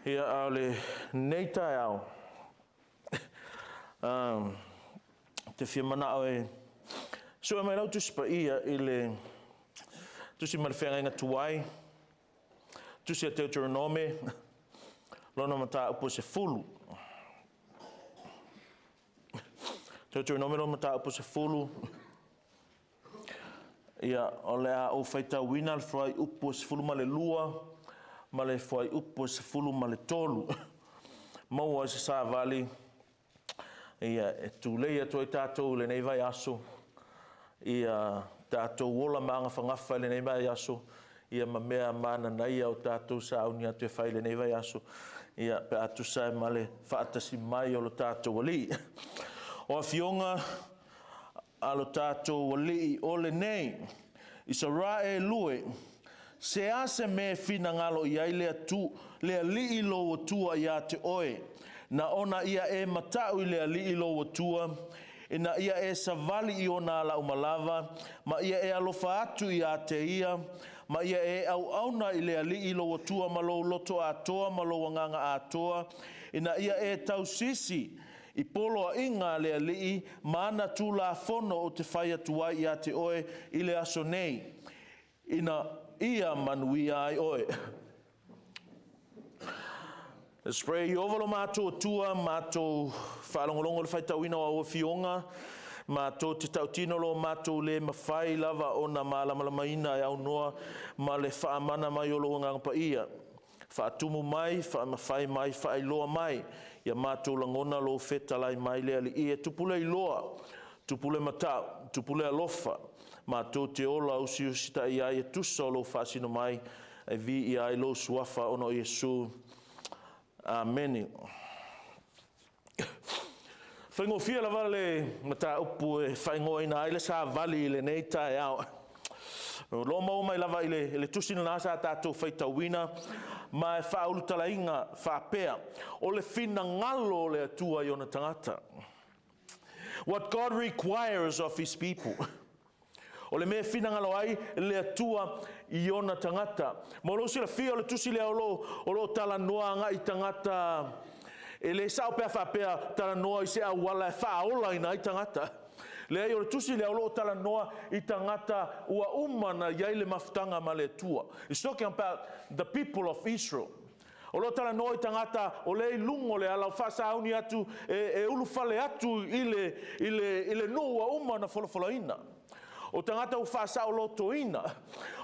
Ia, a o lenei taeao, ou te fia manao e sue mai lau Tusi Paia i le Tusi mai le Feagaiga Tuai, Tusi a Teuteronome, lona mataupu e 10. Teuteronome lona mataupu e 10. Ia, o le a ou faitauina le fuaiupu e 12 ma le fuaiupu e 13. Maua ai se savali ia, e tulei atu ai tatou i lenei vaiaso, ia tatou ola magafagafa i lenei vaiaso, ia ma mea mananaia o tatou sauni atu e fai i lenei vaiaso, ia pe a tusa ai ma le faatasi mai o lo tatou Alii. O afioga a lo tatou Alii o lenei, Isaraelu e, se a se mea e finagalo i ai le atu, le Alii lou Atua ia te oe, na ona ia e mata'u i le Alii lou Atua, ina ia e savali i ona alaumalava, ma ia e alofa atu ia te ia, ma ia e auauna i le Alii lou Atua ma lou loto atoa ma lou agaga atoa, ina ia e tausisi i poloaiga a le Alii ma ana tulafono ou te fai atu ai ia te oe i le aso nei, ina ia manuia ai oe. Let's pray. Ieova lo matou Atua, matou faalogologo i le faitauina o au afioga, matou te tautino lo matou le mafai lava ona malamalamāina e aunoa ma le faamana mai o lou Agaga Paia. Faatumu mai, faamafai mai, faailoa mai, ia matou lagona lou fetalai mai le Alii e tupu le iloa, tupu le matau, tupu le alofa, matou te ola usiusitai ai e tusa o lou faasino mai, e viia ai lou suafa ona o Iesu. Amene. Faigofie lava le mataupu e faaigoaina ai le savali i lenei taeao. O lo o maua mai lava i le tusi lena sa tatou faitauina ma e faaulutalaina faapea, o le finagalo o le Atua i ona tagata. What God requires of his people. O le mea e finagalo ai le Atua i ona tagata. Mo lou silafia, o le tusi lea o lo o talanoa agai i tagata, e le sao pe a faapea talanoa i se auala e faaolaina ai tagata. Leai, o le tusi lea o lo o talanoa i tagata ua uma na i ai le mafutaga ma le Atua. It's talking about the people of Israel. O lo o talanoa i tagata o lea i luga o le ala o faasauni atu e ulufale atu i le nuu ua uma na folafolaina. O tagata ua faasaolotoina.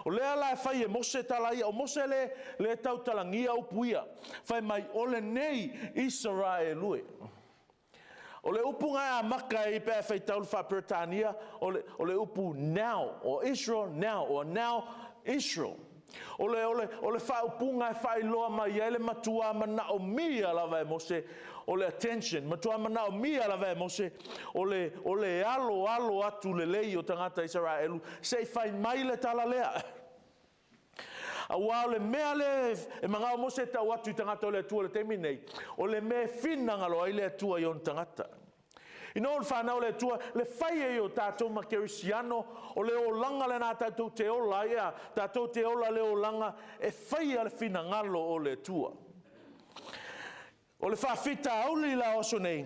O lea la e fai e Mose tala ia, o Mose le tautalagia upu ia. Fai mai, o lenei Isaraelu e. O le upu nga e amaka e pe a faitau le faa-Peretania, o le upu "now", o "Israel now", o "now Israel". O le faaupuga e faailoa mai ai le matua manaomia lava e Mose, o le attention, matua manaomia lava e Mose, o le alo alo atu lelei o tagata Isaraelu, se i fai mai le tala lea. Aua o le mea le e magao Mose e tau atu i tagata o le Atua le taimi nei, o le mea e finagalo ai le Atua i ona tagata. Ina o le whanau le Atua, le fai e o tātou ma kerisiano, o le olaga lena tātou te ola ai, ea, tātou te ola le olaga e faia le finagalo o le Atua. O le faafitauli la o aso nei,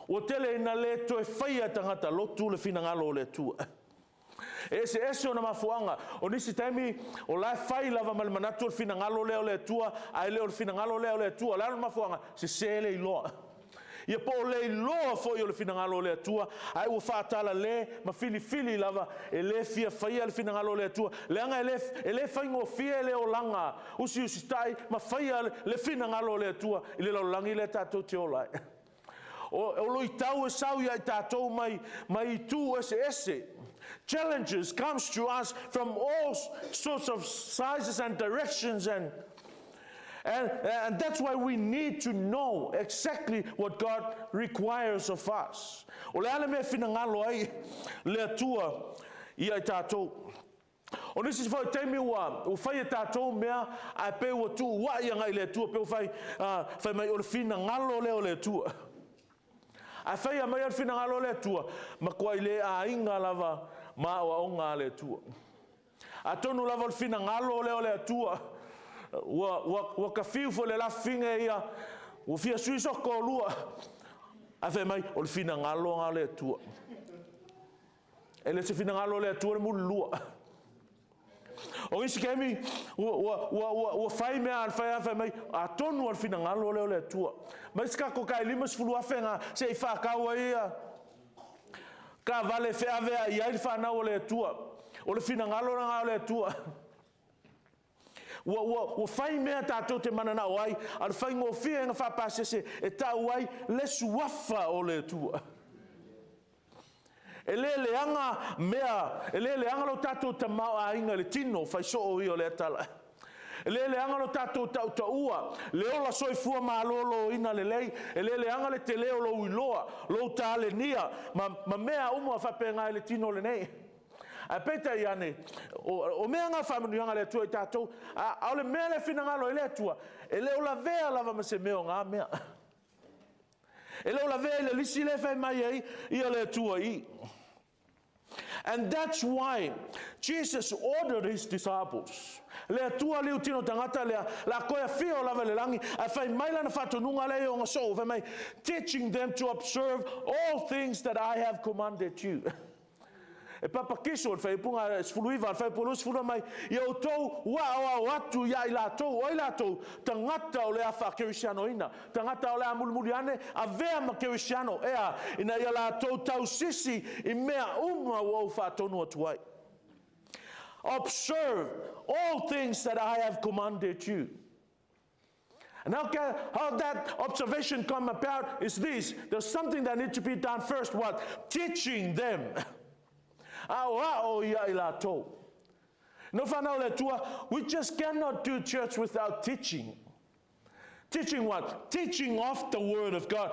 ua tele ina le toe faia tagata lotu le finagalo o le Atua. E ese ese ona mafuaaga. O nisi taimi, o la e fai lava ma le manatu o le finagalo lea o le Atua, ae le o le finagalo lea o le Atua. O le a le mafuaaga, sese le iloa. Ia po o le iloa foi o le finagalo o le Atua, ae ua faatala le ma filifili lava e le fia faia le finagalo o le Atua. Leaga e le faigofie le olaga usiusitai ma faia le finagalo o le Atua i le lalolagi lea tatou te ola ai. O luitau e sau ia i tatou mai itu ese ese. Challenges comes to us from all sorts of sizes and directions, and that's why we need to know exactly what God requires of us. O le a le mea finagalo ai le Atua ia i tatou. O nisi foi taimi ua fai e tatou mea ae pe ua tuuai agai le Atua, pe ua fai mai o le finagalo lea o le Atua. Ae faia mai o le finagalo o le Atua, matua le aiga lava ma aoaoga a le Atua. Atonu lava o le finagalo lea o le Atua. Ua, ua, ua kafiu foi le lafine ia, ua fia sui so toalua. Ae fai mai, o le finagalo lena o le Atua. E le se finagalo o le Atua le mulilua. O isi taimi, ua fai mea a le fai fai mai, atonu o le finagalo lea o le Atua. Ma isi tatou tai 50,000 na se i whakau ai ia taavale feaveai ai le fanau o le Atua. O le finagalo lena o le Atua. Ua fai mea tatou te mananao ai, a o le faigofie na faapasese e tau ai le suafa o le Atua. E le leaga mea, e le leaga lo tatou tamaoaiga i le tino, fai soo ia o lea tala. E le leaga lo tatou tautaua, le ola soifua malōlōina lelei, e le leaga le tele o lou iloa, lou talenia, ma mea uma faapena i le tino lenei. Ae peitai ane, o mea na faamanuiaga a le Atua i tatou, a o le mea le finagalo ai le Atua, e le o lavea lava ma se mea o na mea. E le o lavea i le lisi le fai mai ai ia le Atua i. And that's why Jesus ordered his disciples. Le Atua liu tino tagata lea, la koe afio lava le lagi, a fai mai lana faatonuga lea i ona soo, fai mai, teaching them to observe all things that I have commanded you. E papakiso le faaiupuga 19, le fuaiupu 20 mai, ia outou ua ao atu ia i latou, o ai latou, tagata o le a faakerisianoina, tagata o le a mulimuli ane, avea ma kerisiano, ea, ina ia latou tausisi i mea uma ua ou faatonu atu ai. Observe all things that I have commanded you. And how that observation come about is this. There's something that needs to be done first. What? Teaching them. Ao ao ia i latou. No whanau le Atua, we just cannot do church without teaching. Teaching what? Teaching of the word of God.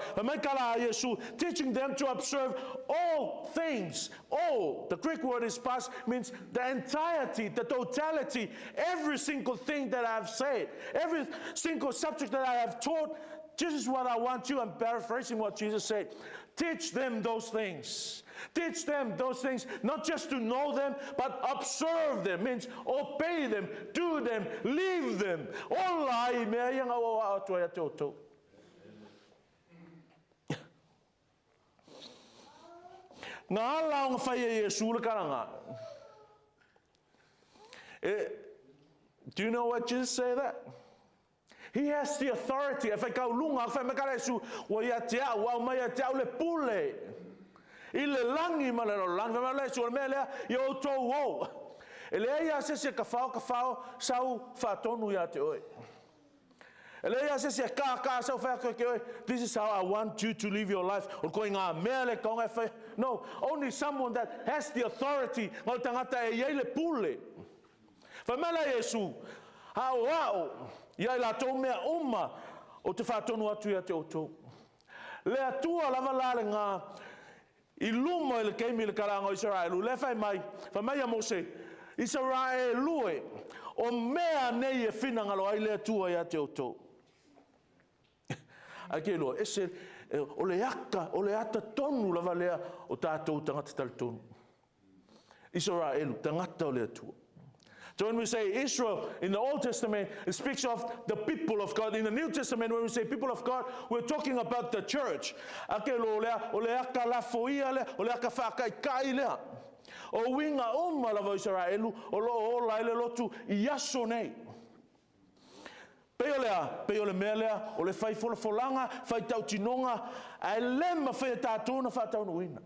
Teaching them to observe all things. All. The Greek word is pas, means the entirety, the totality, every single thing that I've said, every single subject that I have taught. This is what I want you. I'm paraphrasing what Jesus said. Teach them those things. Teach them those things, not just to know them, but observe them, means obey them, do them, live them. Ola ai mea ia ngau au atu ai ate outou. Ngā ala o ngā whai e Iesu le karanga. Do you know what Jesus say that? He has the authority. E whai kau lunga, whai makara Iesu, ua ia te au, au mai ia te au le pule. I le langi ma le lalolagi. Fai mai le Iesu, o le mea lea, ia outou o. E leai lava se isi e kafao kafao sau faatonu ia te oe. E leai lava se isi e kākā sau fai atu ia te oe, this is how I want you to live your life. O le koiga mea lea e taoga e fai. No, only someone that has the authority, ma o le tagata e i ai le pule. Fai mai la Iesu, aoao ia i latou mea uma ou te faatonu atu ia te outou. Le Atua lava la lena i luma i le taimi i le kalaga o Isaraelu, lea fai mai, fai mai ia Mose, Isaraelu e, o mea nei e finagalo ai le Atua ia te outou. Ae ke iloa, ese, o le ata, o le ata tonu lava lea o tatou tagata talitonu. Isaraelu, tagata o le Atua. So when we say Israel in the Old Testament, it speaks of the people of God. In the New Testament, when we say people of God, we're talking about the church. Ake lo lea, o le aka lafoia lea, o le aka whakaikai lea. O winga uma lava o Israelu, o lo o ola ai le lotu i aso nei. Pei o le a? Pei o le mea lea, o le fai folafolaga, fai tautinoga, ae le mafai e tatou ona faataunuuina.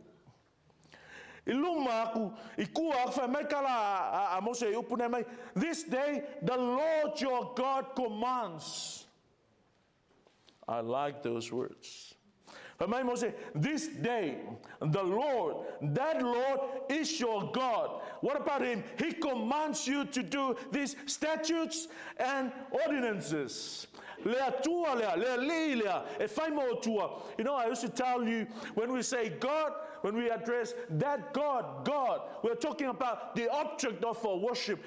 I luma aku, i kua aku, fai mai kala a Mose i upu nei mai, This day the Lord your God commands. I like those words. Fai mai Mose, this day the Lord, that Lord is your God. What about him? He commands you to do these statutes and ordinances. Le Atua lea, le Alii lea, e fai mo outou. I used to tell you, when we say God, when we address that God, God, we're talking about the object of our worship.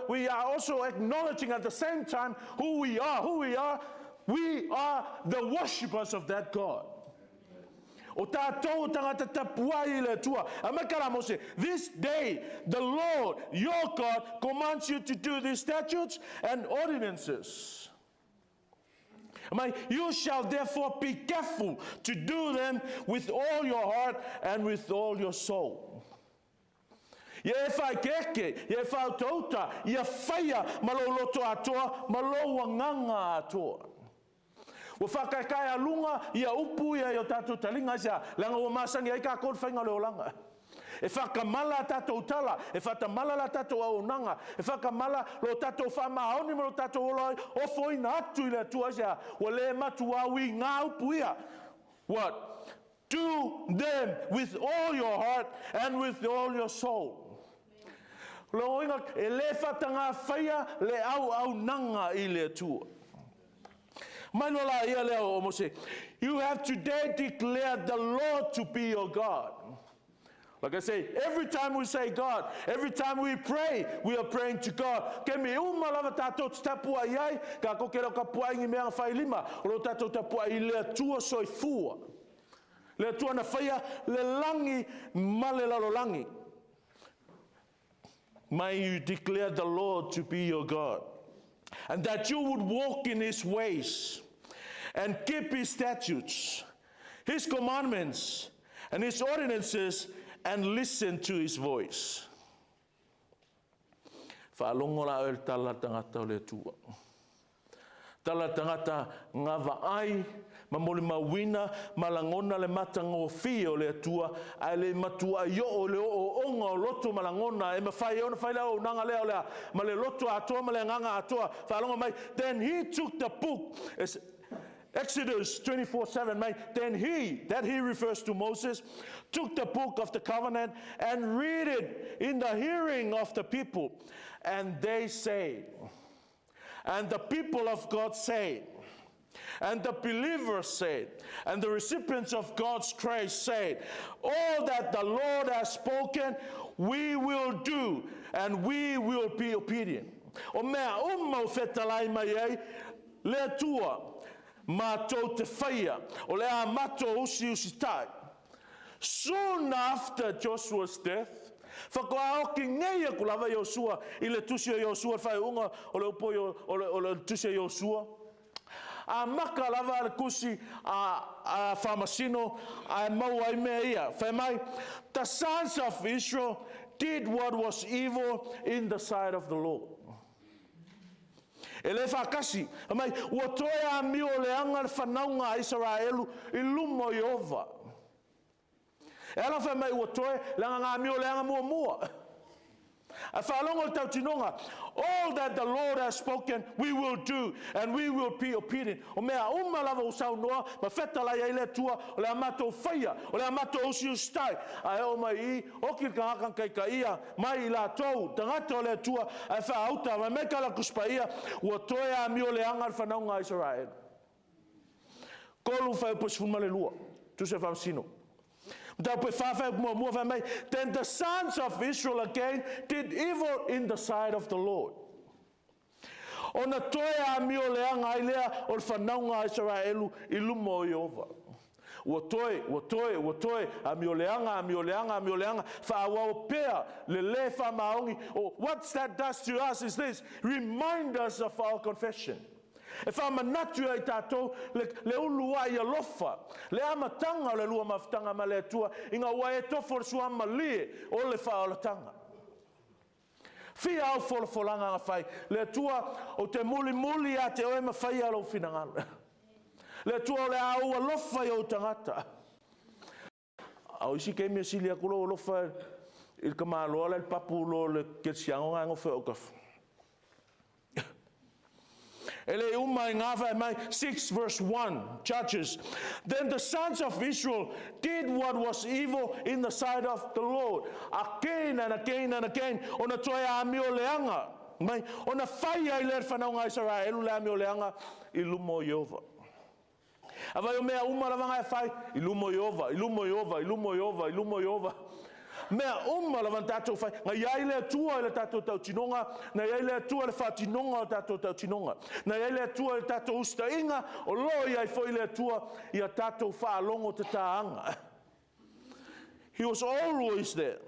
We are also acknowledging at the same time who we are. Who we are? We are the worshippers of that God. O tatou o tagata tapuai i le Atua. Aumai tala a Mose, "This day the Lord your God commands you to do these statutes and ordinances. Aumai, you shall therefore be careful to do them with all your heart and with all your soul." Ia e whaikeke, ia e whautauta, ia whaia ma lou loto atoa, ma lou agaga atoa. Ua faakaekaealuga ia upu ia i o tatou taliga, aisea? Leaga ua masani ai takou le faiga o le olaga. E faatamala a tatou tala, e faatamala la tatou auaunaga, e faatamala lo tatou faamaoni ma lo tatou ola ofoina atu i le Atua, aisea? Ua le matua uiga upu ia. What? Do them with all your heart and with all your soul. O lona uiga, e le faataga faia le auaunaga i le Atua. Mai loa laia lea o Mose, "You have today declared the Lord to be your God." Like I say, every time we say God, every time we pray, we are praying to God. Kemi uma lava tatou te tapuai ai, ka ko ke rau tapuai ngi mea whai lima, o lo tatou tapuai i le Atua soifua. Le Atua na whaia le langi ma le lalolagi. May you declare the Lord to be your God, and that you would walk in his ways and keep his statutes, his commandments, and his ordinances, and listen to his voice. Faalogo la oe i le tala a le tagata o le Atua. Tala a le tagata na vaai ma molimauina ma lagona le matagofie o le Atua, ae le matuai oo i le ooooga o loto ma lagona e mafai ai ona fai le auaunaga lea o le a ma le loto atoa ma le agaga atoa. Faalogo mai, then he took the book, Exodus 24:7, mate. Then he, that he refers to Moses, took the book of the covenant and read it in the hearing of the people. And they say, and the people of God say, and the believers said, and the recipients of God's grace said, "All that the Lord has spoken, we will do, and we will be obedient." O mea uma o fetalai mai ai, le Atua, matou te whaia, o le a matou usiusitai. Soon after Joshua's death, faatoa oki nei aku lava Iosua i le tusi o Iosua, le faaiuga o le upu o le tusi o Iosua. Amaka lava le kusi a faamasino ae maua ai mea ia. Fai mai, the sons of Israel did what was evil in the sight of the Lord. E le faakasi, mai, ua toe amio leaga le fanauga a Isaraelu i luma o Ieova. E ala fai mai ua toe leaga ngā amio leaga muamua. A faalogo le tautinoga, "All that the Lord has spoken, we will do, and we will be obedient." O mea uma lava o saunoa, ma fetalai ai le Atua, o le a matou faia, o le a matou usiusitai. Ae o mai i, oki le tagata kaikaia, mai i latou, tagata o le Atua, ae faauta, mai mai ka la kuspaia, ua toe amio leaga le fanauga a Israel. 3 fuaiupu 12, Tusi a Faamasino. Mataupu e 4 fuaiupu 1 fai mai, then the sons of Israel again did evil in the sight of the Lord. Ona toe amio leaga ai lea o le fanauga a Israelu i luma o Ieova. Ua toe, ua toe, ua toe, amio leaga, amio leaga, amio leaga, faaauau pea le lē faamaoni. Oh, what that does to us is this, remind us of our confession. E faamanatu ai tatou le ulu ai alofa, le amataga o le lua mafutaga ma le Atua, ina ua e tofo le suamalie o le faaolataga. Fia au folafolaga na fai, le Atua o te mulimuli ia te oe ma faia lou finagalo. Le Atua o le a ou alofa i ou tagata. A o isi taimi e sili atu lou alofa i le tamaloa la i le papu i lo le kerisiano na e nofo i autafa. E le uma i ngā whai mai, 6 verse 1, Judges. Then the sons of Israel did what was evil in the sight of the Lord. Again and again and again, ona toe amio leaga. Mai, ona fai ai le whanauga Israelu le amio leaga i luma o Ieova. A vai o mea uma lava ngai fai, i luma o Ieova, i luma o Ieova, i luma o Ieova, i luma o Ieova. Mea uma lava na tatou fai, na iai le Atua i le tatou tautinoga, na iai le Atua i le faatinoga o tatou tautinoga. Na iai le Atua i le tatou usitaʻiga, o lo o iai foi le Atua ia tatou faalogo tataaga. He was always there.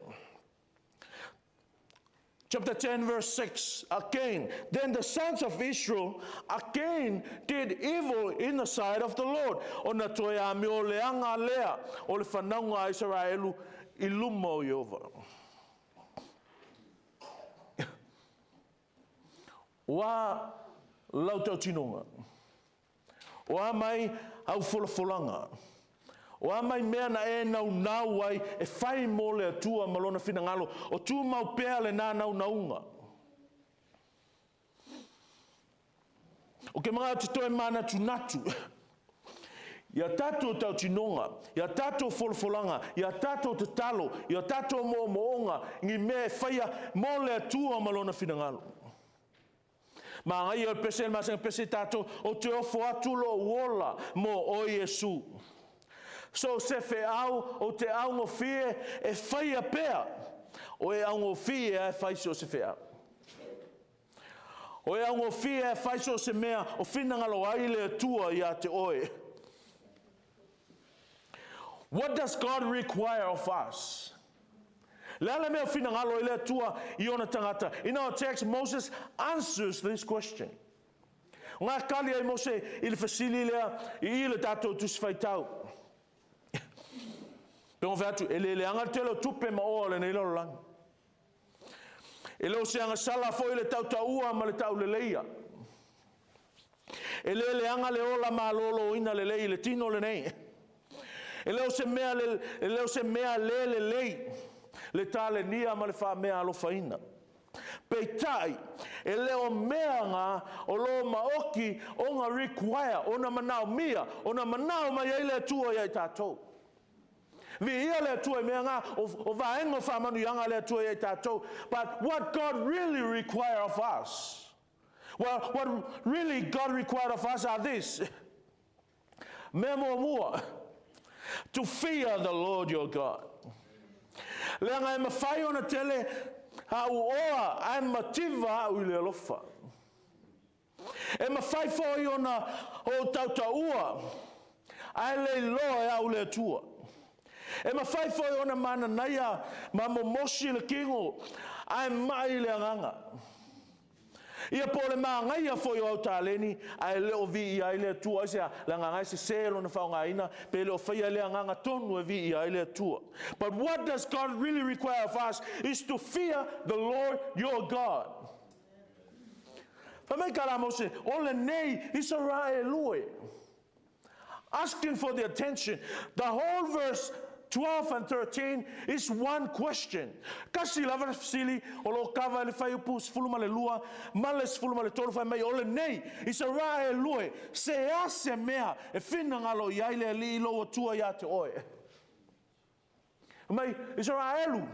Chapter 10, verse 6. Again, then the sons of Israel again did evil in the sight of the Lord. Ona toe amio leaga lea o le fanauga a Isaraelu i luma o Ieova. O a lau tautinoga? O a mai au folafolaga? O a mai mea na e naunau ai e fai mo le Atua ma Lona finagalo, o tumau pea lena naunauga? Ou te manao te toe manatunatu i a tatou tautinoga, i a tatou folafolaga, i a tatou tatalo, i a tatou moomooga, ni mea e faia mo le Atua ma Lona finagalo. Manaia o le pese le masina pese tatou, ou te ofo atu lou ola mo oe Iesu. So o se feau ou te augofie e faia pea, o e augofie e fai so o se feau. O e augofie e fai so o se mea, o finagalo ai le Atua ia te oe. What does God require of us? Le a le mea finagalo i le Atua i ona tagata? In our text, Moses answers this question. Ngā kali ai Mose i le fesili lea i le tatou Tusi Faitau. Pe ngo atu, e le leaga le tele o tupe ma oa o lenei lalolagi. E le o se agasala foi le tautaua ma le tauleleia. E le leaga le ola malōlōina lelei i le tino lenei. E le o se mea le, e le o se mea le lelei le talenia ma le faamea alofaina. Peitai, e le o mea ngā o lo maoki o ngā require, o na manaomia, o na manao mai ai le Atua ia i tātou. Vi ia le Atua i mea ngā, o vaenga o whaamanuiaga le Atua ia i tātou. But what God really require of us, well, what really God required of us are this. Mea muamua, to fear the Lord your God. Leaga e mawhai ona tele au oa ae mativa au i le alofa. E mawhai foi ona o tautaua ae le iloa e au le Atua. E mawhai foi ona mananaia ma momosi le kingo ae mai le agaga. Ia po le maagaia foi o au taleni ae le o viia ai le Atua. Aisea, le agaga e sesē lona faaaogaina pe le o faia le agaga tonu e viia ai le Atua. But what does God really require of us is to fear the Lord your God. Fai mai ka la Mose, o lenei Isaraelu e. Asking for the attention. The whole verse 12 and 13 is one question. Kasi lava le fesili o lo kava i le fuaiupu 12 ma le 13 fai mai o lenei Isaraelu e, se a se mea e finagalo i ai le Alii lou Atua ia te oe. Mai Isaraelu,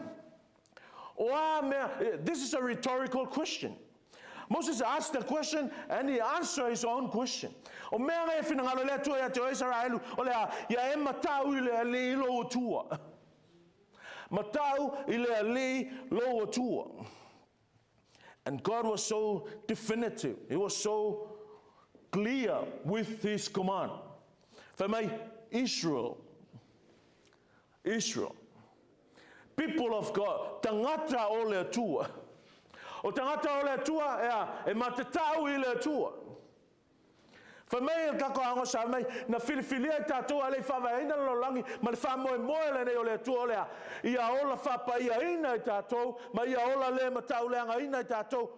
o a mea, this is a rhetorical question. Moses asked the question and he answered his own question. O mea ngai e finagalo le Atua ia te oe Isaraelu, o le a, ia e matau i le Alii lou Atua. Matau i le Alii lou Atua. And God was so definitive. He was so clear with his command. Fai mai, Israel, Israel, people of God, tagata o le Atua. O tagata o le Atua, ea, e matatau i le Atua. Fai mai le kako ago sa mai, na filifilia i tātou a le i faavaeina le lalolagi, ma le faamoemoe lenei o le Atua o le a, ia ola faapaiaina i tātou, ma ia ola le matauleagaina i tātou,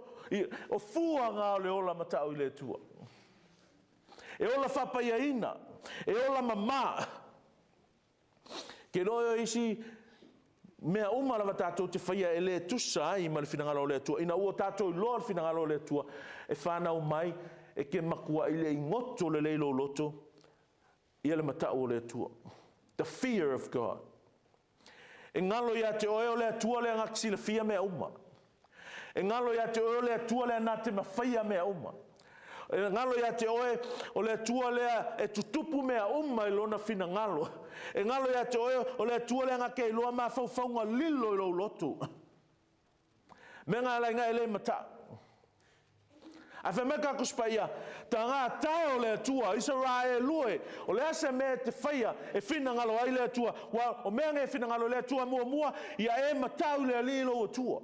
o fua ngā o le ola matau i le Atua. E ola faapaiaina, e ola mamā. Ke loe o isi mea uma lava tātou te whaia e le tusa ai ma le finagalo o le Atua. Ina ua tātou iloa le finagalo o le Atua, e whanau mai, e ke makua i le ingoto le leilo loto, ia le matau o le Atua. The fear of God. E ngalo ia te oe o le Atua le ngā silafia mea uma. E ngalo ia te oe o le Atua le nā te mawhaia mea uma. E ngalo ia te oe o le Atua lea e tutupu mea uma i lona finagalo. E ngalo ia te oe o le Atua lea ngā ke iloa mafaufauga lilo i lou loto. Mea ngā lai ngā e le matau. Ae fai mai ka Tusi Paia, Tagata e o le Atua, Isaraelu e, o le a se mea e te faia e finagalo ai le Atua? Ua o mea nei e finagalo ai le Atua, muamua, ia e mata'u i le Alii lou Atua.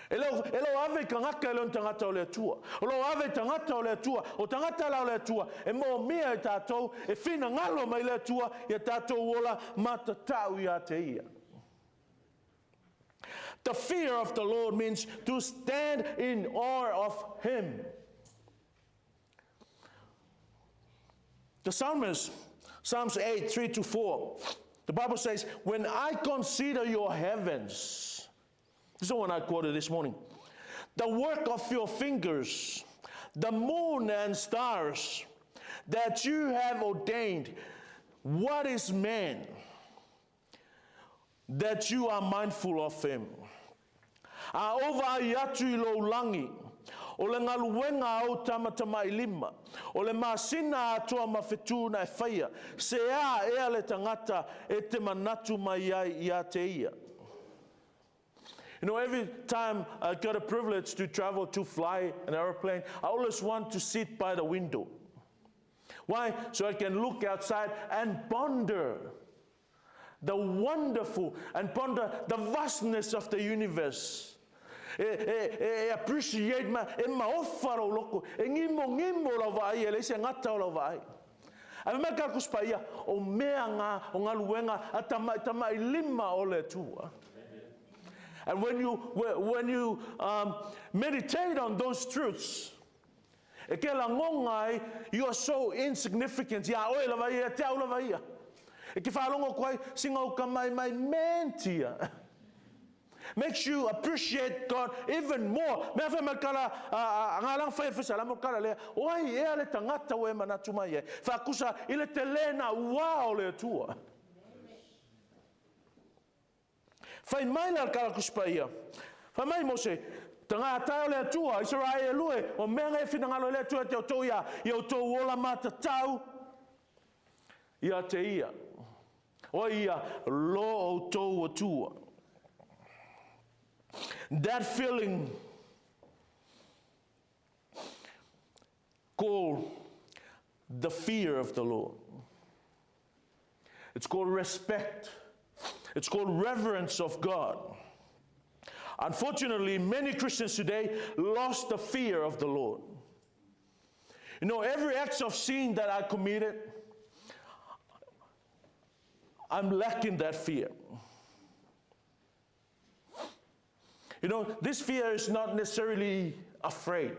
E le o ave i tagata e le o ni tagata o le Atua. O lo o ave i tagata o le Atua. O tagata la o le Atua, e moomia e tatou, e finagalo mai le Atua, ia tatou ola matatau ia te Ia. The fear of the Lord means to stand in awe of Him. The psalmist, Psalms 8, 3 to 4, the Bible says, When I consider your heavens, this is the one I quoted this morning, the work of your fingers, the moon and stars that you have ordained, what is man that you are mindful of him? A ou vaai atu i lou lagi, o le galuega a ou tamatamailima, o le masina atoa ma fetu na e faia, se a ea le tagata e te manatu mai ai ia te ia? Every time I got a privilege to travel, to fly an aeroplane, I always want to sit by the window. Why? So I can look outside and ponder the wonderful and ponder the vastness of the universe. E, e, e appreciate ma, e maofa lou loko, e gimogimo lau vaai, e leai se gata o lau vaai. Ae fai mai ka Tusi Paia, o mea nga, o galuega a tamatamailima o le Atua. And when you meditate on those truths, e ke lagona ai, you are so insignificant iā oe lava ia, ia te au lava ia. E ke faalogo atu ai, sina uka mai mai mentia. Makes you appreciate God even more. Mea fai mai kala a ngā langa whai whesa la mo kala lea. O ai ea le tagata ua e manatu mai ai. Whaakusa i le tele na ua o le Atua. Fai mai la kala Tusi Paia. Fai mai Mose, Tagata e o le Atua, Isaraelu e, o mea nei e finagalo ai le Atua ia te outou ia, ia outou ola matatau ia te Ia. O ia lo outou Atua. That feeling called the fear of the Lord. It's called respect. It's called reverence of God. Unfortunately, many Christians today lost the fear of the Lord. Every act of sin that I committed, I'm lacking that fear. This fear is not necessarily afraid.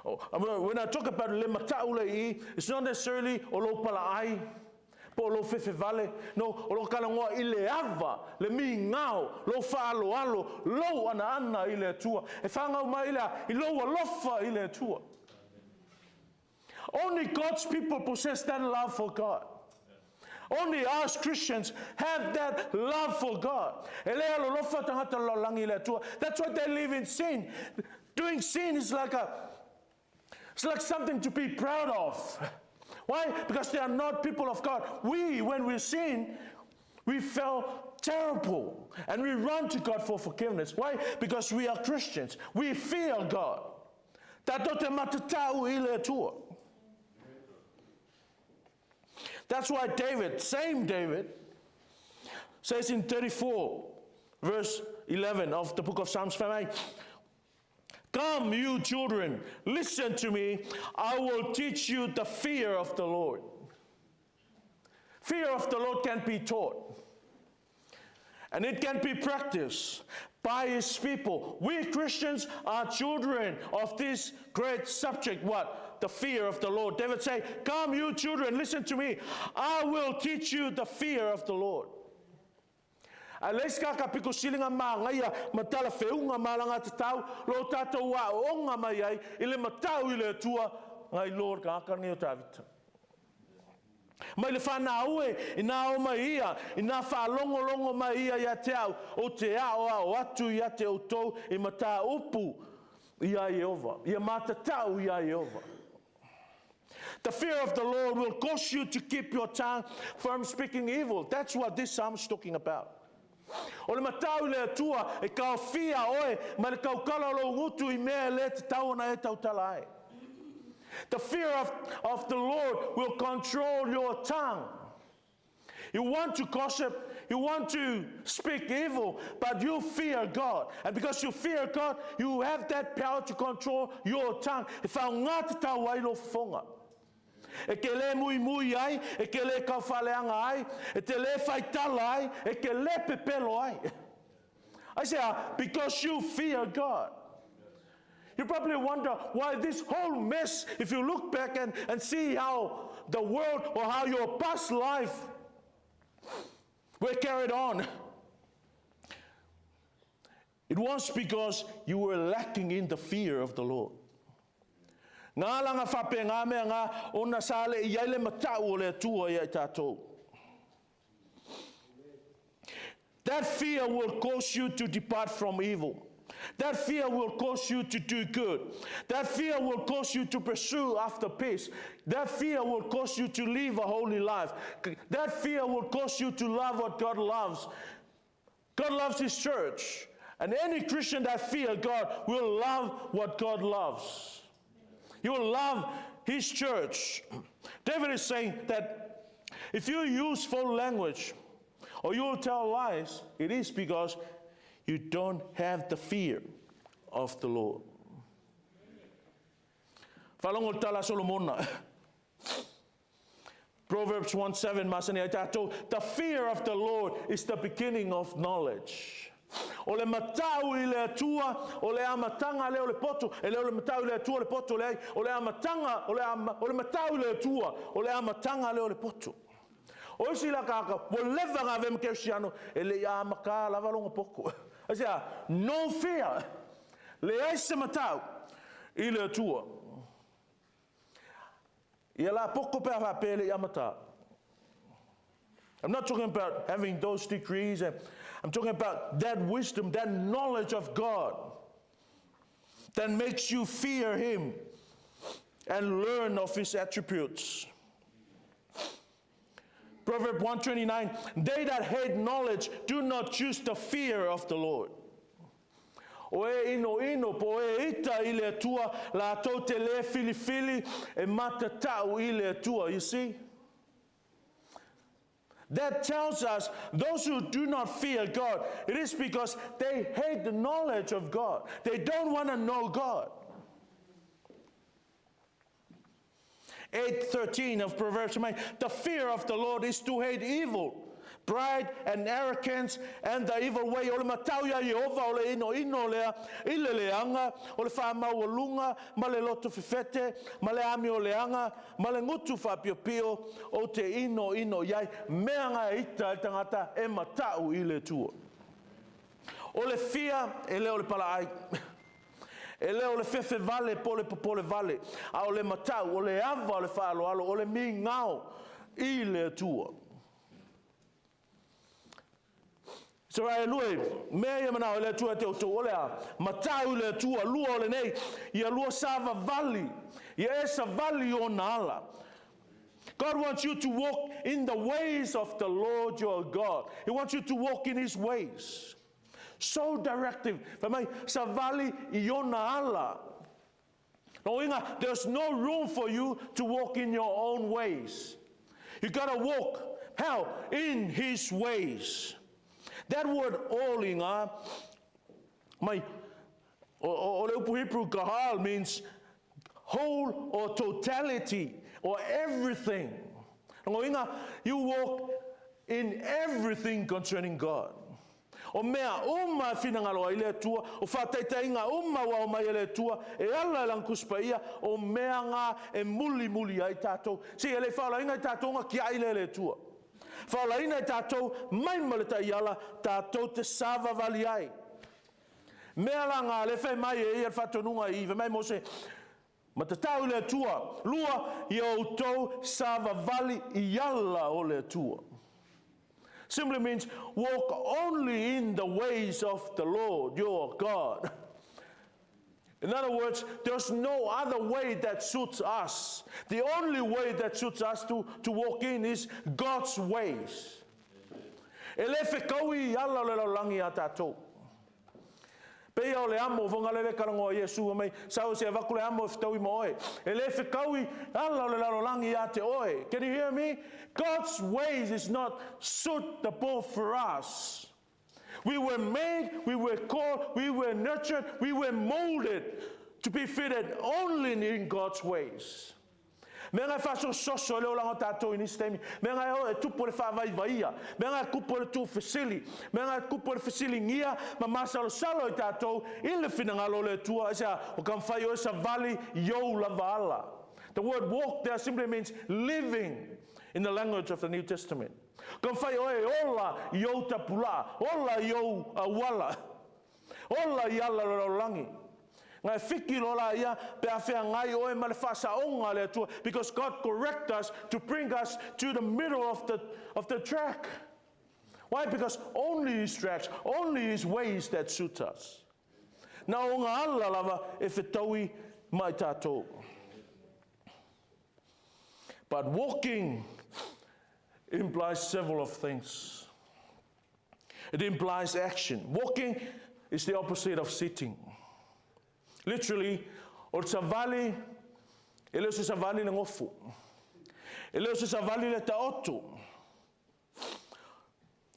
Oh, when I talk about le mata'u le i, it's not necessarily o lou palaai, po o lou fefevale. No, o lou talanoa i le ava, le migao, lou faaaloalo, lou anaana i le Atua. E whāngau mai le a, i lou alofa i le Atua. Only God's people possess that love for God. Only us Christians have that love for God. E le alolofa tagata o le lalolagi i le Atua. That's why they live in sin. Doing sin is like a, it's like something to be proud of. Why? Because they are not people of God. We, when we sin, we felt terrible and we run to God for forgiveness. Why? Because we are Christians. We fear God. Tatou te matatau i le Atua. That's why David, same David, says in 34, verse 11 of the book of Psalms 58, Come, you children, listen to me. I will teach you the fear of the Lord. Fear of the Lord can be taught. And it can be practiced by his people. We Christians are children of this great subject. What? The fear of the Lord. David say, Come, you children, listen to me. I will teach you the fear of the Lord. Ae leai se kaka piko silinga māngaia ma talafeauga ma alagatatau lo tatou aoaoga mai ai i le matau i le Atua ngai Lord ka aka nei o Tavita. Mai le whanau e, inā o mai ia, inā whaalongolongo mai ia ia te au, o te aoao atu ia te outou i mataupu ia Ieova, ia matatau ia Ieova. The fear of the Lord will cause you to keep your tongue from speaking evil. That's what this psalm is talking about. O le mata'u i le Atua e taofia oe mai le tautala o lou gutu i mea e le tatau ona e tautala ai. The fear of the Lord will control your tongue. You want to gossip, you want to speak evil, but you fear God. And because you fear God, you have that power to control your tongue. E faaaogatatau ai lou fofoga. E te le muimui ai, e te le taufaaleaga ai, e te le faitala ai, e te le pepelo ai. I say, because you fear God. You probably wonder why this whole mess, if you look back and see how the world or how your past life were carried on. It was because you were lacking in the fear of the Lord. Ngā langa whape ngā mea ngā ona sa le i aile matau o le Atua ia i tātou. That fear will cause you to depart from evil. That fear will cause you to do good. That fear will cause you to pursue after peace. That fear will cause you to live a holy life. That fear will cause you to love what God loves. God loves His church. And any Christian that fear God will love what God loves. You will love His church. David is saying that if you use foul language or you will tell lies, it is because you don't have the fear of the Lord. Faalogo i le tala a Solomona. Proverbs 1:7 masani ai tātou, "The fear of the Lord is the beginning of knowledge." O le mata'u i le Atua, o le amataga lea o le poto, e le o le mata'u i le Atua le poto, leai, o le amataga, o le, ama, o le mata'u i le Atua, o le amataga lea o le poto. O isi la kāka, ua leva ona avea ma kerisiano, e le i amatā lava lona poto. Aisea? No fear. Leai se mata'u i le Atua. Ia la poto pe a faapea e le i amatā. I'm not talking about having those degrees. I'm talking about that wisdom, that knowledge of God that makes you fear Him and learn of His attributes. Proverb 129, "They that hate knowledge do not choose the fear of the Lord." O e inoino po o e ita i le Atua, latou te le filifili e matatau i le Atua. You see? That tells us those who do not fear God, it is because they hate the knowledge of God. They don't want to know God. 8:13 of Proverbs, "The fear of the Lord is to hate evil, pride and arrogance and the evil way." O le mata'u iā Ieova o le inoino lea i le leaga, o le faamaualuga ma le loto fefete, ma le amioleaga, ma le gutu faapiopio, ou te inoino i ai, mea na e ita ai le tagata e mata'u i le Atua. O le fear e le o le palaai. E le o le fefe vale po o le popole vale, a o le mata'u, o le ava o le faaaloalo, o le migao i le Atua. Isaraelu e, mea ia manao i le Atua ia te outou, o le a? Mata'u i le Atua, lua o lenei, ia lua savavali, ia e savali i ona ala. God wants you to walk in the ways of the Lord your God. He wants you to walk in His ways. So directive. Fai mai, savali i ona ala. Lona uiga, there's no room for you to walk in your own ways. You gotta walk, how? In His ways. That word oliga, mai, o, o, o le upu Hebrew kahal means whole or totality or everything. Lona uiga, you walk in everything concerning God. O mea uma e finagalo ai le Atua, o faataitaiga uma ua aumai e le Atua e ala i Lana Tusi Paia, o mea nga e mulimuli ai tatou. Se e le i faolaina i tatou ona tiai lea e le Atua. Faolaina i tatou mai ma le taiala tatou te savavali ai. Mea la nga lea fai mai e ia le faatonuga i, fai mai Mose, Matatau i le Atua. Lua, ia outou savavali i ala o le Atua. Simply means walk only in the ways of the Lord your God. In other words, there's no other way that suits us. The only way that suits us to walk in is God's ways. E le fetaui i ala o le lalolagi iā tatou. Pei o le amo fogalele talanoa Iesu mai sau se avatu le amo e fetaui ma oe. E le fetaui ala o le lalolagi ia te oe. Can you hear me? God's ways is not suitable for us. We were made, we were called, we were nurtured, we were molded to be fitted only in God's ways. Mea ngai faasososo le olaga o tatou i nisi taimi. Mea ngai o e tupu le faavaivaia. Mea ngai tupu le tuufesili. Mea ngai tupu le fesiligia ma masalosalo i tatou i le finagalo o le Atua. Aisea? Ua taumafai oe savali i ou lava ala. The word walk there simply means living in the language of the New Testament. Taumafai oe e ola i ou tapulaa, ola i ou auala, ola i ala o le lalolagi. Ngai fiki loa laia pe a feagai oe ma le faasaoga a le Atua, because God correct us to bring us to the middle of the track. Why? Because only His tracks, only His ways that suit us. Na o ona ala lava e fetaui ma i tatou. But walking implies several of things. It implies action. Walking is the opposite of sitting. Literally, o le savali, e le o se savali le gofu. E le o se savali le taoto.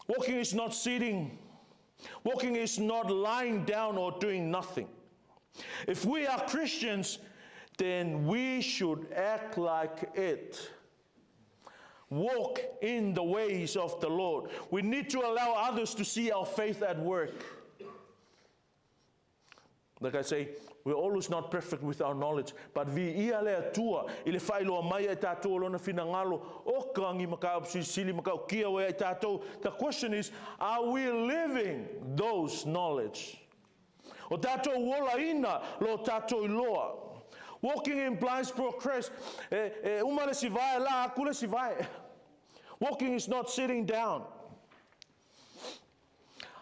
Walking is not sitting. Walking is not lying down or doing nothing. If we are Christians, then we should act like it. Walk in the ways of the Lord. We need to allow others to see our faith at work. Like I say, we're always not perfect with our knowledge, but viia le Atua i le faailoa mai ai tatou lona finagalo o ka lagi ma ka silisili ma ka ukia oe ai tatou. The question is, are we living those knowledge? O tatou olaina lo tatou iloa. Walking implies progress. E uma le isi vae, la aku le isi vae. Walking is not sitting down.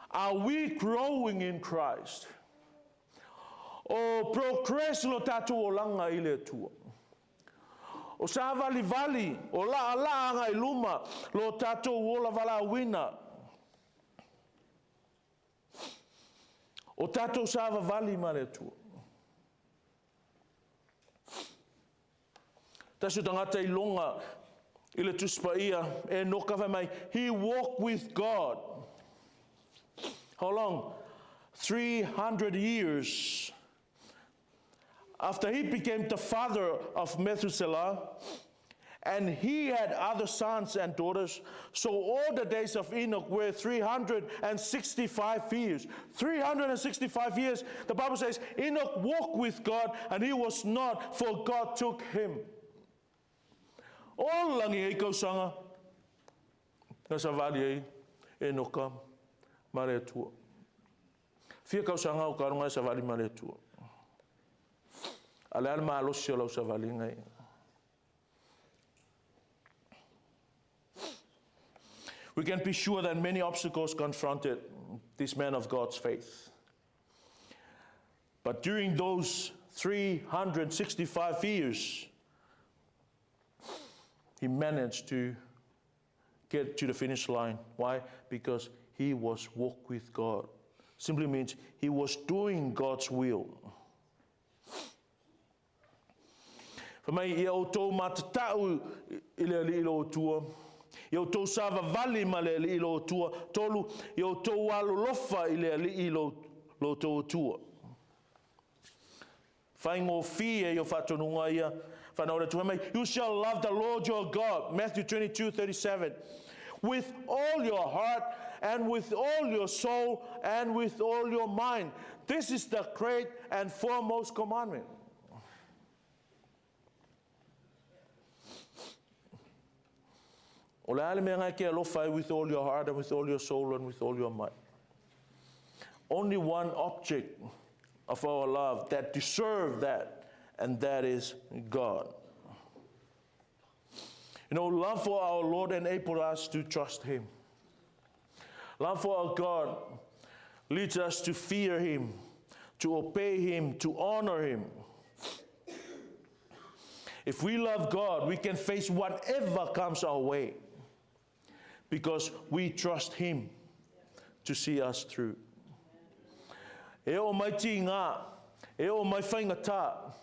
Are we growing in Christ? O progress lo tatou olaga i le Atua. O savalivali, o laalaa agai i luma, lo tatou ola valaauina. O tatou savavali ma le Atua. Tasi o tagata iloga i le Tusi Paia, Enoka fai mai, he walked with God. How long? 300 years. After he became the father of Methuselah, and he had other sons and daughters. So all the days of Enoch were 365 years. 365 years. The Bible says Enoch walked with God and he was not, for God took him. O lagi ai tausaga na savali ai Enoka ma le Atua. Fia tausaga o taluga e savali ma le Atua. A o le a le malosi o lau savaliga ia. We can be sure that many obstacles confronted this man of God's faith. But during those 365 years, he managed to get to the finish line. Why? Because he was walk with God. Simply means he was doing God's will. Fai mai, ia outou matatau i le Alii lo Atua, ia outou savavali ma le Alii lo Atua, tolu, ia outou alolofa i le Alii lo outou Atua. Faigofie ia o faatonuga ia, whanau o le Atua. Fai mai, you shall love the Lord your God, Matthew 22:37, with all your heart and with all your soul and with all your mind. This is the great and foremost commandment. O le a le mea e te alofa ai with all your heart and with all your soul and with all your might. Only one object of our love that deserve that, and that is God. Love for our Lord enables us to trust Him. Love for our God leads us to fear Him, to obey Him, to honor Him. If we love God, we can face whatever comes our way because we trust Him. to see us through. E oo mai tigā, e oo mai faigata.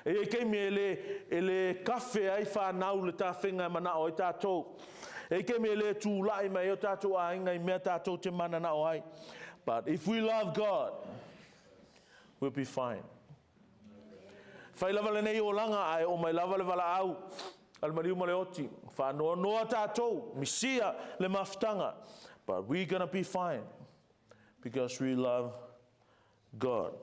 E i ai taimi e le, e le kafe ai fanau le tafega e manao ai tatou. E i ai taimi e le tulai mai ai o tatou aiga i mea tatou te mananao ai. But if we love God, we'll be fine. Fai lava lenei olaga ae oo mai lava le valaau a le maliu ma le oti. Faanoanoa tatou, misia le mafutaga. But we gonna be fine because we love God.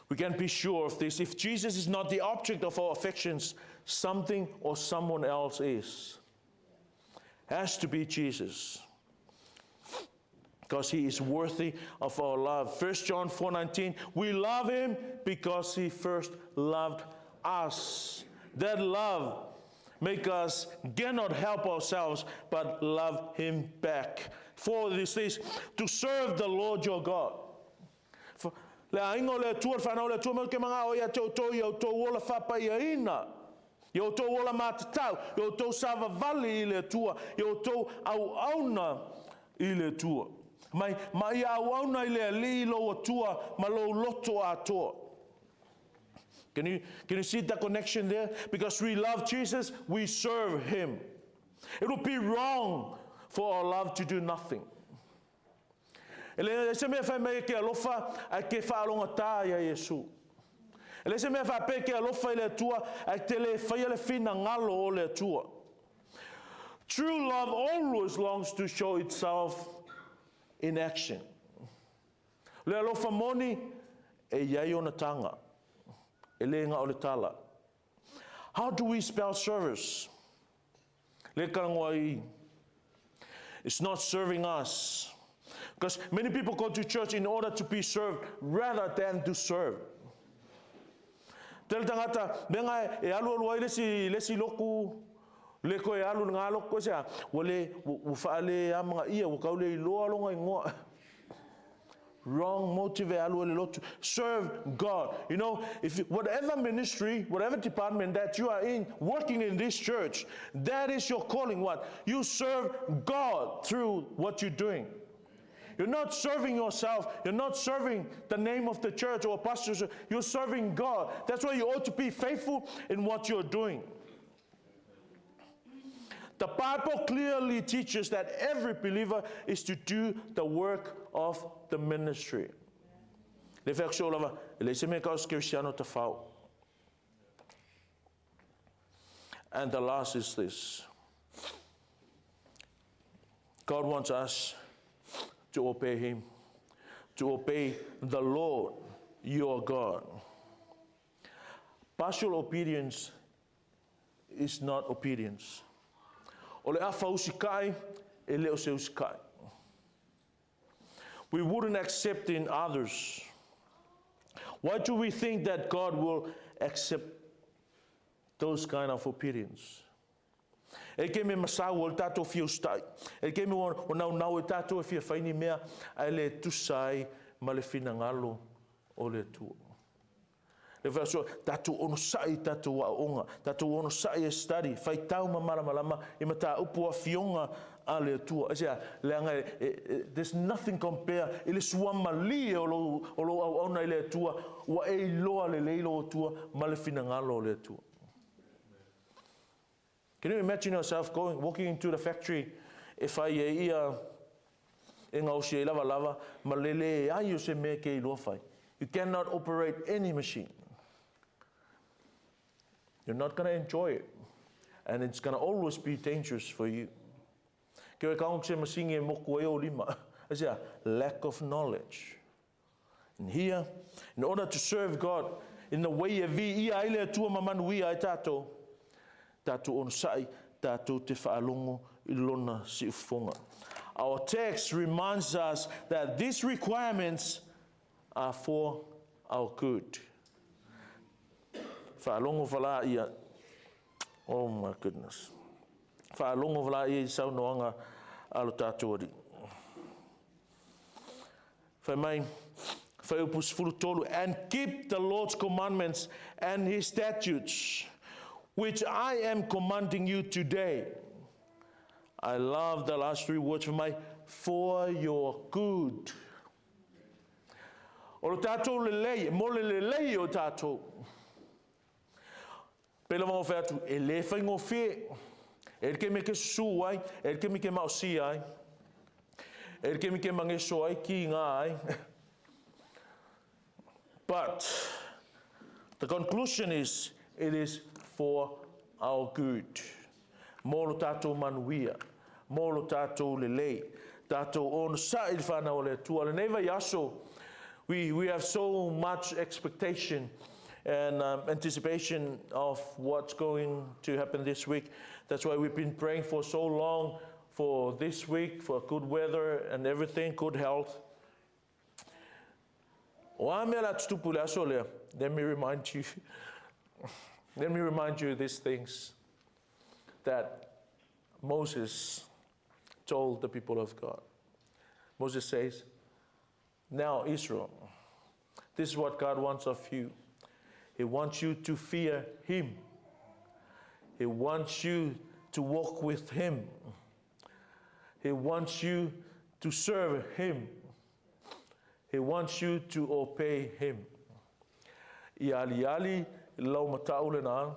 We can be sure of this. If Jesus is not the object of our affections, something or someone else is. Has to be Jesus. Because he is worthy of our love. 1 John 4:19, we love him because he first loved us. That love make us cannot help ourselves but love him back. For this is to serve the Lord your God. Le aiga o le Atua, le fanau o le Atua, me ke mangao ia te outou i outou ola faapaiaina, i outou ola matatau, i outou savavali i le Atua, i outou auauna i le Atua. Mai, ma ia auauna i le Alii i lou Atua ma lou loto atoa. Can you, can you see the connection there? Because we love Jesus, we serve him. It would be wrong for our love to do nothing. E leai se mea fai mai e ke alofa ae ke faalogata ia Iesu. E leai se mea faapea ke alofa i le Atua ae te le faia le finagalo o le Atua. True love always longs to show itself in action. Le alofa moni, e i ai ona taga. E le na o le tala. How do we spell service? Le talanoa i. It's not serving us. Because many people go to church in order to be served rather than to serve. Tele tagata, mea nga e alualu ai le isi, le isi loku, le koe alu le ngā loku, koe sea, ua le, ua whaale amanga ia, ua kau le iloa longa ingoa. Wrong motive e alu ai le lotu. Serve God. You know, if whatever ministry, whatever department that you are in, working in this church, that is your calling. What? You serve God through what you're doing. You're not serving yourself. You're not serving the name of the church or pastors. You're serving God. That's why you ought to be faithful in what you're doing. The Bible clearly teaches that every believer is to do the work of the ministry. Le fai atu lava, e leai se mea tau o se Kerisiano tafao. And the last is this. God wants us to obey him, to obey the Lord your God. Partial obedience is not obedience. O le afa usikai, e le o se usikai. We wouldn't accept in others. Why do we think that God will accept those kind of obedience? E ke me masau o le tātou fia usitai. E ke me o naunau e tātou e fia whai ni mea, ae le tusa ai ma le finagalo o le Atua. Le whasoa, tātou onosai i tātou aoga, tātou onosai e study, whaitau ma malamalama i mataupu afioga a le Atua. Aisea, leaga e, e, e, there's nothing compare i le suamalie o lou, o lou auauna i le Atua, ua e iloa lelei lou Atua ma le finagalo o le Atua. Can you imagine yourself going, walking into the factory e whai e ia e gaosi ai lavalava ma le leai o se mea ke iloa whai. You cannot operate any machine. You're not going to enjoy it. And it's going to always be dangerous for you. Ke oe kaongo se masingi e moku ai o lima. Aisea, lack of knowledge. And here, in order to serve God in the way e viia ai le Atua ma manuia ai tātou, tātou onosai, tātou te whaalogo i lona siufofoga. Our text reminds us that these requirements are for our good. Whaalogo whala ia. Oh my goodness. Whaalogo whala ia i saunoanga a lo tātou Alii. Fai mai, Fuaiupu 13, And keep the Lord's commandments and his statutes, which I am commanding you today. I love the last three words for my, for your good. O lo tatou lelei, mo le lelei o tatou. Pei lava ona fai atu, e le faigofie. E like me ke susu ai, e like me ke maosia ai, e like me ke mageso ai, kiga ai. But the conclusion is, it is for our good. Mo lo tatou manuia, mo lo tatou lelei, tatou onosa'i le fanau a le Atua. Lenei vaiaso, we have so much expectation and anticipation of what's going to happen this week. That's why we've been praying for so long for this week, for good weather and everything, good health. O a mea o le a tutupu i le aso lea, let me remind you, let me remind you these things that Moses told the people of God. Moses says, Now, Israel, this is what God wants of you. He wants you to fear Him. He wants you to walk with Him. He wants you to serve Him. He wants you to obey Him. Ia aliali lau matau lena,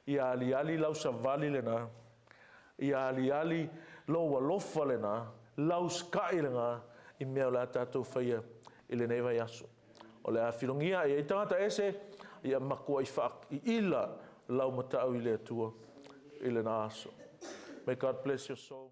ia aliali lau savali lena, ia aliali lou alofa lena, lau sika'i lena i mea o le a tatou faia i lenei vaiaso. O le a filogia e ai tagata ese, ia matuai faaiila lau matau i le Atua i lena aso. May God bless your soul.